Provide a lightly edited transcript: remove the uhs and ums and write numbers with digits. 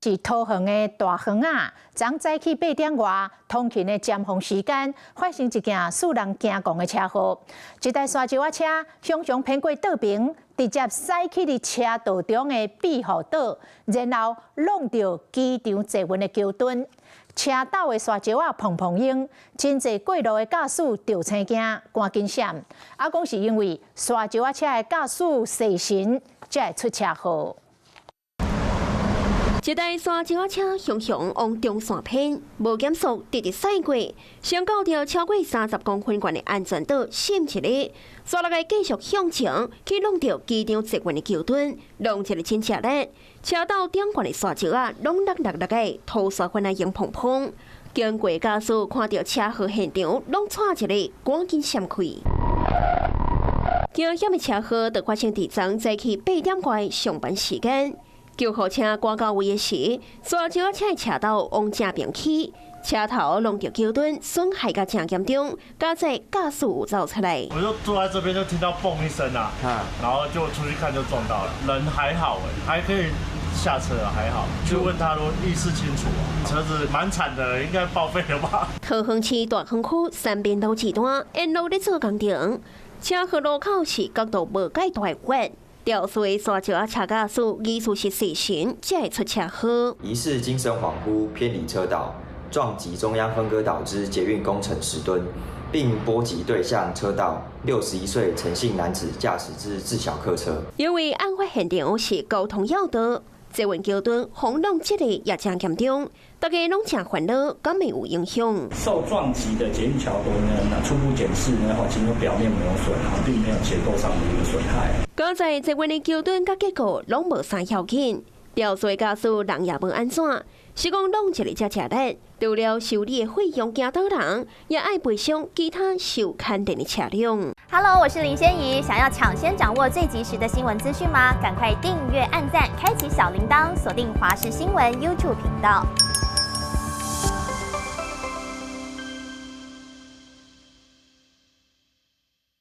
是桃園的大園仔，昨早起8點外通勤的尖峰時間，發生一件使人驚狂的車禍。一台沙石仔車雄雄偏過倒爿，直接駛去佇車道中的庇護島，然後挵著機場捷運的橋墩。車鬥的沙石仔砰砰湧，真濟過路的駕駛著青驚，趕緊閃。啊，講是因為沙石仔車的駕駛細神，才會出車禍。一台沙石仔車雄雄往中線偏，無減速，直直駛過，先到著超過30公分懸的安全島，閃一下，煞落來繼續向前去挵著機場捷運的橋墩，弄一个真吃力。車鬥頂懸的沙石仔，攏落落落個，塗沙粉仔湧蓬蓬。經過駕駛看著車禍現場，攏掣一下，趕緊閃開。驚險的車禍就發生佇昨早起8點外上班時間。救護車趕到位的時，沙石仔車的車道往正爿去，車頭挵著橋墩，損害甲誠嚴重，加載駕駛有走出來。我就坐在這邊就聽到嘣一聲啊，然後就出去看就撞到了，人還好欸，還可以下車，還好。就問他說意識清楚啊，車子蠻慘的，應該報廢了吧？桃園市大園區三邊路一段，沿路咧做工程，車禍路口是角度無蓋大的彎。肇事的沙石仔車駕駛疑似是細神，才會出車禍。疑似精神恍惚，偏離車道，撞擊中央分割島之捷運工程石墩，並波及對向車道61歲陳姓男子駕駛之自小客車。因為案發現場是交通要道，捷運橋墩轟撞這个也誠嚴重，大家攏誠煩惱，敢會有影響？受撞擊的捷運橋墩呢，那初步檢視呢，僅有表面磨損，並沒有結構上的一個損害。剛才捷運的橋墩佮結構攏無啥要緊，肇事駕駛人也無按怎，是講挵一个才吃力，除了修理的費用驚倒人，也愛賠償其他受牽連的車輛。 Hello，我是林仙怡，想要搶先掌握最及時的新聞資訊嗎？趕快訂閱、按讚、開啟小鈴鐺，鎖定華視新聞 YouTube 頻道。